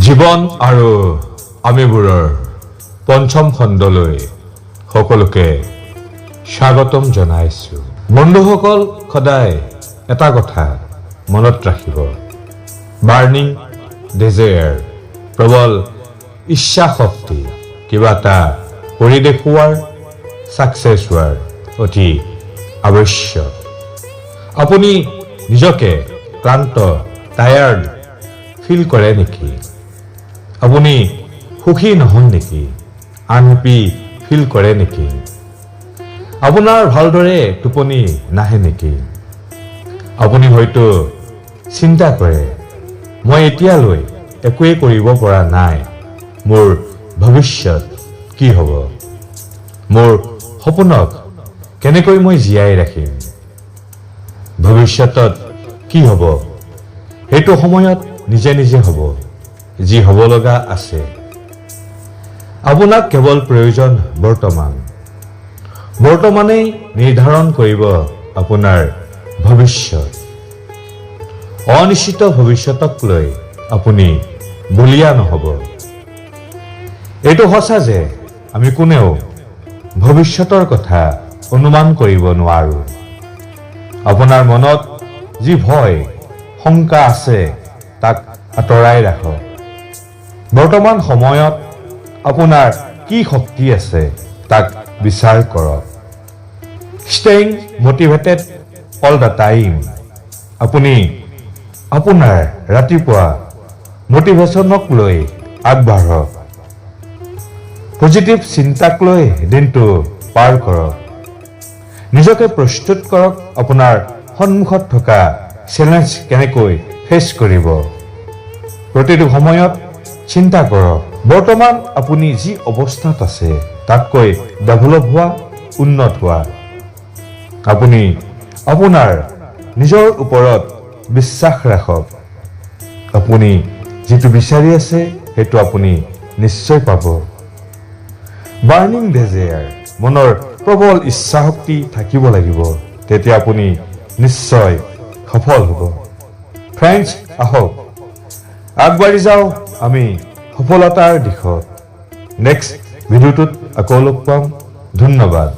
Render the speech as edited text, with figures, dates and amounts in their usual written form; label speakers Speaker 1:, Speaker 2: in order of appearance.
Speaker 1: জীৱন আৰু আমিবোৰৰ পঞ্চম খণ্ডলৈ সকলোকে স্বাগতম জনাইছোঁ। বন্ধুসকল, সদায় এটা কথা মনত ৰাখিব, বাৰ্ণিং ডিজায়াৰ, প্ৰবল ইচ্ছা শক্তি, কিবা এটা কৰি দেখুওৱাৰ, ছাকচেছ হোৱাৰ অতি আৱশ্যক। আপুনি নিজকে ক্লান্ত, টায়াৰ্ড ফিল কৰে নেকি? আপুনি সুখী নহয় নেকি? আনহেপি ফিল কৰে নেকি? আপোনাৰ ভালদৰে টোপনি নাহে নেকি? আপুনি হয়তো চিন্তা কৰে, মই এতিয়ালৈ একোৱেই কৰিব পৰা নাই, মোৰ ভৱিষ্যত কি হ'ব, মোৰ সপোনক কেনেকৈ মই জীয়াই ৰাখিম, ভৱিষ্যতত কি হ'ব? সেইটো সময়ত নিজে নিজে হ'ব, যি হ'ব লগা আছে। আপোনাক কেৱল প্ৰয়োজন বৰ্তমান। বৰ্তমানেই নিৰ্ধাৰণ কৰিব আপোনাৰ ভৱিষ্যত। অনিশ্চিত ভৱিষ্যতক লৈ আপুনি বলিয়া নহ'ব। এইটো সঁচা যে আমি কোনেও ভৱিষ্যতৰ কথা অনুমান কৰিব নোৱাৰোঁ। আপোনাৰ মনত যি ভয়, শংকা আছে, তাক আঁতৰাই ৰাখক। বৰ্তমান সময়ত আপোনাৰ কি শক্তি আছে, তাক বিচাৰ কৰক। Staying motivated all the time. আপুনি আপোনাৰ ৰাতিপুৱা মটিভেশ্যনক লৈ আগবাঢ়ক। পজিটিভ চিন্তাক লৈ দিনটো পাৰ কৰক। নিজকে প্ৰস্তুত কৰক আপোনাৰ সন্মুখত থকা চেলেঞ্জ কেনেকৈ ফেচ কৰিব। প্ৰতিটো সময়ত চিন্তা কৰক, বৰ্তমান আপুনি যি অৱস্থাত আছে, তাতকৈ ডেভেলপ হোৱা, উন্নত হোৱা। আপুনি আপোনাৰ নিজৰ ওপৰত বিশ্বাস ৰাখক। আপুনি যিটো বিচাৰি আছে, সেইটো আপুনি নিশ্চয় পাব। বাৰ্ণিং ডেজায়াৰ, মনৰ প্ৰবল ইচ্ছাশক্তি থাকিব লাগিব, তেতিয়া আপুনি নিশ্চয় সফল হ'ব। ফ্ৰেণ্ডছ, আহক আগবাঢ়ি যাওঁ আমি সফলতাৰ দিশত। নেক্সট ভিডিঅ'টোত আকৌ লগ পাম। ধন্যবাদ।